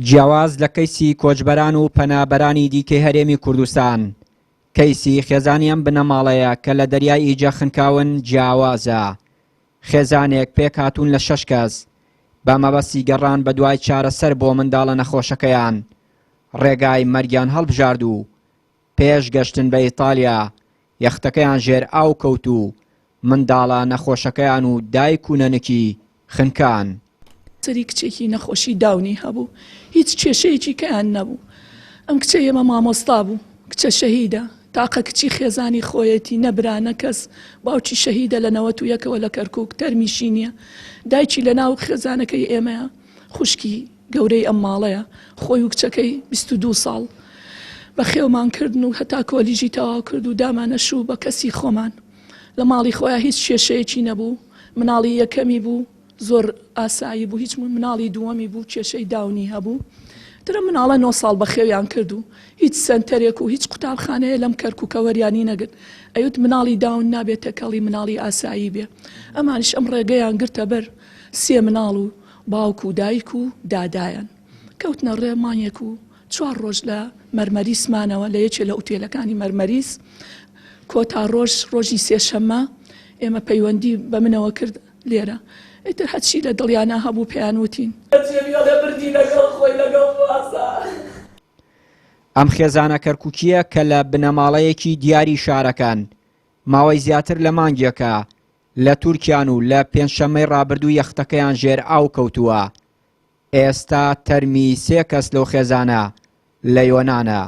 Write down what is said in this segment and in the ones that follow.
جیاواز لە کەیسی کۆچبەران و پەنابەرانی دیکەی هەرێمی کوردستان، کەیسی خێزانی ئەم بنەماڵەیە کە لە دەریای ئیجە خنکاون جیاوازە. خێزانێک پێکهاتوون لە شەش کەس، بە مەبەستی گەڕان بەدوای چارەسەر بۆ منداڵە نەخۆشەکەیان، ڕێگای مەرگیان هەڵبژارد و پێش گەشتن بە ئیتالیا یەختەکەیان ژێر ئاو کەوت و منداڵە نەخۆشەکەیان و دایک و نەنکی خنکان. سەری کچێکی نەخۆشی داونی هەبوو هیچ کێشەیەکی کەیان نەبوو ئەم کچە ئێمە مامۆستا بوو کچە شەهیدە تاقە کچی خێزانی خۆیەتی نە برا نە کەس باوکی شەهیدە لە نەوەت و یەکەوە لە کەرکوک تەرمیشی نییە دایکی لە ناو خێزانەکەی ئێمەیە خوشکی گەورەی ئەم ماڵەیە خۆی و کچەکەی 22 ساڵ بەخێومان کردن و هەتا کۆلیژی تەواو کرد و دامانە شوو بە کەسی خۆمان لە ماڵی خۆیان هیچ کێشەیەکی نەبوو مناڵی یەکەمی بوو زۆر ئاسایی بوو هیچ مناڵی دووەمی بوو کێشەی داونی هەبوو ترە مناڵە نۆ ساڵ بەخێویان کرد و هیچ سەنتەرێک و هیچ قوتابخانەیە لەم کەرکوکە وەریانی نەگرت ئەیوت مناڵی داون نابێت تەکەڵی مناڵی ئاسایی بێ ئەمانیش ئەم ڕێگەیان گرتە بەر سێ مناڵ و باوک و دایک و دادایان کەوتنە ڕێ مانگێک و چوار ڕۆژ لە مەرمەریس مانەوە لە یەکێ لە ئوتێلەکانی مەرمەریس کۆتا ڕۆژ ڕۆژی سێشەممە ئێمە پەیوەندی بە منەوە کرد لێرە ئیتر هەرچی لە دڵیانا هەبوو پێیان وتین. بەجێبێڵێ بردی لەگەڵ خۆی لەگەڵ بازاڕ. ئەم خێزانە کەرکوکییە کە لە بنەماڵەیەکی دیاری شارەکەن، ماوەی زیاتر لە مانگێکە لە تورکیان و لە پێنجشەممەی ڕابردوو یەختەکەیان ژێر ئاو کەوتووە. ئێستا تەرمی سێ کەس لەو خێزانە لە یۆنانە.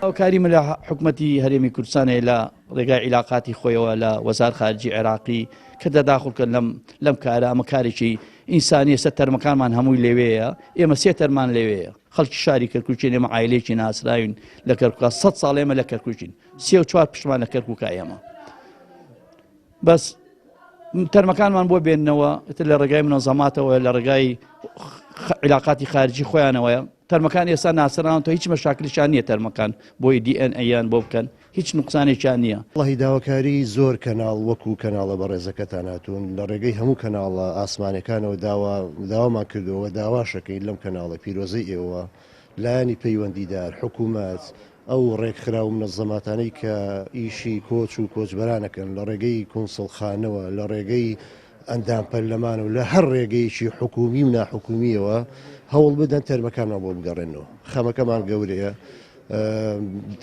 هاوکاری من لە حکومەتی هەرێمی کوردستان هەیە لە ڕێگای عیلاقاتی خۆیەوە لە وەزار خارجی عێراقی کە تەداخل کەن لەم لەم کارە ئەمە کارێکی ئینسانیە سەر تەرمەکانمان هەمووی لەوێیە ئێمە سێ تەرمان لەوێیە خەڵکی شاری کەرکوکین ئێمە عایلەیەکی ناسراوین لە کەرکوکا سەد ساڵ ئێمە لە کەرکوکین سێ و چوار پشتمان لە کەرکوکا ئێمە بەس تەرمەکانمان بۆ بێننەوە ئیتر لە ڕێگای منەزەماتەوە لە ڕێگای عیلاقاتی خارجی خۆیانەوەیە تەرمەکان ئێستا ناسراون تۆ هیچ مەشاکلیشان نییە تەرمەکان بۆی دی ئێن ئەیان بۆ بکەن هیچ نوقسانێکیان نییە. وەڵاهی داواکاری زۆر کەناڵ وەکو کەناڵە بەڕێزەکەتان هاتوون لە ڕێگەی هەموو کەناڵە ئاسمانەکانەوە داوا داوامان کردووە و داواشەکەین لەم کەناڵە پیرۆزەی ئێوە لایەنی پەیوەندیدار حکوومەت ئەو ڕێکخراو و منەزەماتانەی کە ئیشی کۆچ و کۆچبەران ئەکەن لە ڕێگەی کونسڵخانەوە، لە ڕێگەی ئەندام پەرلەمانەوە، لە هەر ڕێگەیەکی حکوومی و ناحکوومییەوە هەوڵ بدەن تەرمەکانمان بۆ بگەڕێننەوە. خەمەکەمان گەورەیە.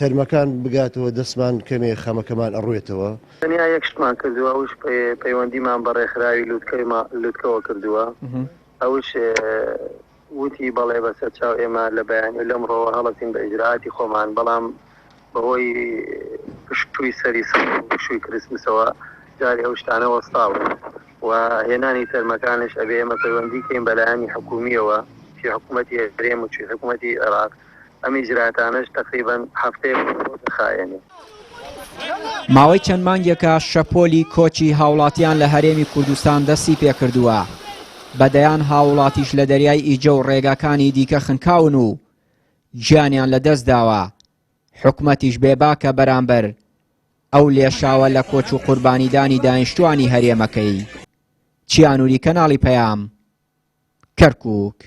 تەرمەکان بگاتەوە دەستمان کەمێ خەمەکەمان ئەڕوێتەوە. تەنیا یەک شتمان کردووە ئەوش پەیوەندیمان بە ڕێکخراوی لوتکەوە کردووە ئەوش وتی، بەڵێ بەسەرچاو ئێمە لە بەیانی و لەمڕۆوە هەڵەسین بە ئیجرائاتی خۆمان، بەڵام بەهۆی پشووی سەری ساڵ و پشووی کریسمسەوە جارێ ئەو شتانە وەستاون و هێنانی تەرمەکانش ئەبێ ئێمە پەیوەندی کەین بە لایەنی حکوومییەوە چی حکوومەتی هەرێم و چی حکوومەتی عێراق ئەم ئیجرائاتانەش تەقریبەن هەفتەیەک بۆ ڕۆژ دەخایەنێ. ماوەی چەند مانگێکە شەپۆلی کۆچی هاوڵاتیان لە هەرێمی کوردستان دەستی پێکردووە، بە دەیان هاوڵاتیش لە دەریای ئیجە و ڕێگاکانی دیکە خنکاون و گیانیان لەدەستداوە، حکومەتیش بێباکە بەرامبەر ئەو لێشاوە لە کۆچ و قوربانیدانی دانیشتوانی هەرێمەکەی. چیانوری کەناڵی پەیام، کەرکوک.